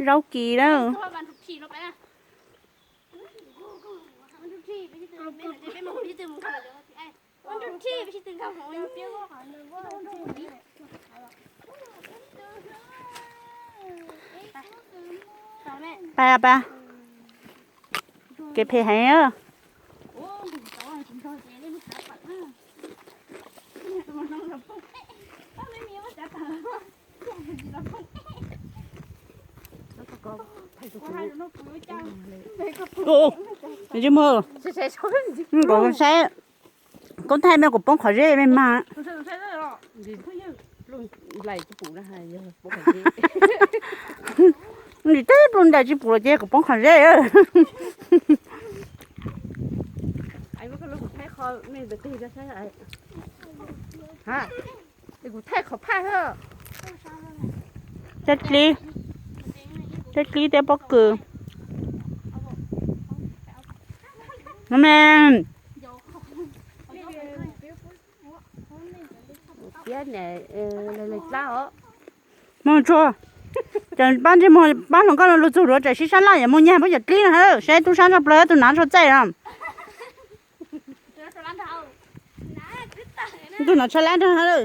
Zaub kis lawm. Pab, pab. Kev phem heev. Tsis muaj, saib, koj thaij me kuv poob qhov zeb me mas. Ntim teb pluj ntais tsis pum los ces kuv poob qhov zeb. Kuv thaij qhov phaj. Teb dlib, teb dlib, teb pob kws. No me. Mus tsuag, ces pab ntsej muag pab hluas nkauj no lug txug duav tsam sib sab laj yuav mus nyag pab cov dlib no, saib tub sab ntsoj plawg tus hnav ntsoj txaij no. Tus hnav tsho lab nrog.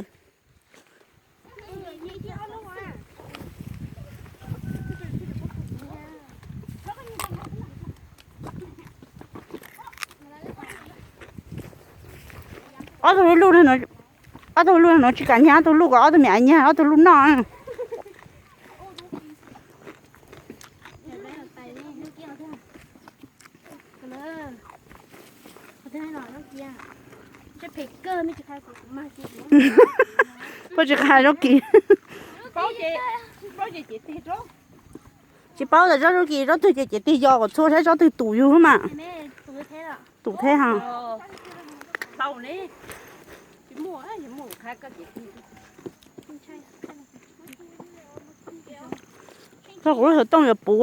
Ob tug luj, ob tug luj no tsis kam nyag, ob tug luj kom ob tug me nyag, ob tug luj noj. Puas tsis qha zaub kis? Tsis paub tas zaub, zaub kis, zaub twg ces cev tig yos kom txhua saib zaub twg tus yug mas. Tus theb ha. Txog kuv lub xov tooj yuav puv.